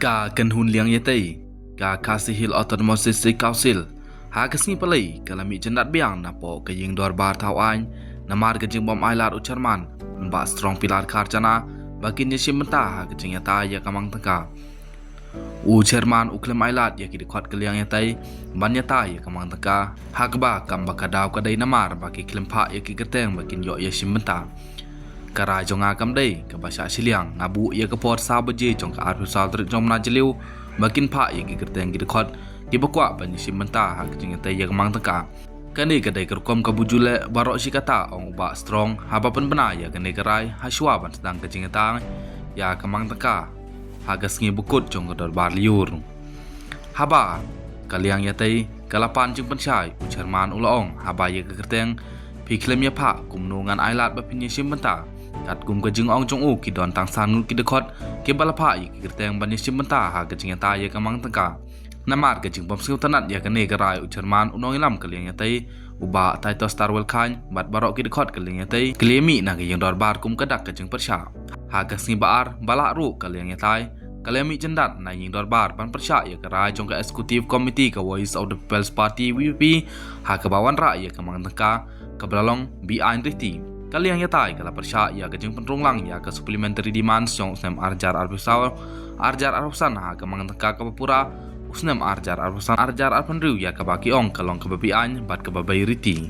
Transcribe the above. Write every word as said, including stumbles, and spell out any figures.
Ka kynhun liang ïatei ka Khasi Hills Autonomous District Council ha ka sngi Palei ka la mih jyndat biang napoh ka ïing dorbar thaw aiñ namar ka jingbym ailad u chairman Bah Strong Pilar Kharjana ba kin ïashim bynta ha ka jingïatai ïa ka mang tyngka. U chairman u khlem ailad ïa ki dkhot ka liang ïatei ban ïatai ïa ka mang tyngka, ha kaba kam ba ka daw ka dei namar ba ki khlem phah ïa ki kyrteng ba kin ïoh ïashim bynta. Ka rai jong nga kam dei kaba shah shiliang, nga buh ïa ka por saw baje jong ka arphew saw tarik jong u bnai Jylliew ba kin phah ïa ki kyrteng ki dkhot kiba kwah ban ïashim bynta ha ka jingïatai ïa ka mang tyngka. Kane ka dei ka rukom kaba ju leh baroh shi katta, ong u Bah Strong haba pynbna ïa kane ka rai ha shuwa ban sdang ka jingïatai ïa ka mang tyngka ha ka sngi ba kut jong ka dorbar lyiur. Haba ka liang ïatei ka la pan jingpynshai, u chairman u la ong, haba ïa ka kyrteng phi khlem ïa phah, kumno ngan ailad ba phin ïashim bynta? Katkum ka jingong jong u, ki don tang san ngut ki dkhot kiba la phah ïa ki kyrteng ban ïashim bynta ha ka jingïatai ïa ka mang tyngka. Namar ka jingbym sngewtynnat ïa kane ka rai, u chairman u nongïalam ka liang ïatei, u Bah Titus Tarwell Chyne, bad baroh ki dkhot ka liang ïatei ki la mih na ka ïing dorbar kum ka dak ka jingpyrshah. Ha ka sngi ba ar ba lah ruh ka liang ïatei ka la mih jyndat na ïing dorbar ban pyrshah ïa ka rai jong ka Executive Committee ka Voice of the People's Party, V P P, ha kaba wanrah ïa ka mang tyngka kaba la long beaiñ riti. Ka liang ïatei ka la pyrshah ïa ka jingpynrung lang ïa ka Supplementary Demands jong u snem ar hajar arphew saw, ar hajar arphew san ha ka mang tyngka kaba pura u snem ar hajar arphew san, ar hajar arphew hynriew, ïa kaba ki ong ka long kaba beaiñ bad kaba beiriti.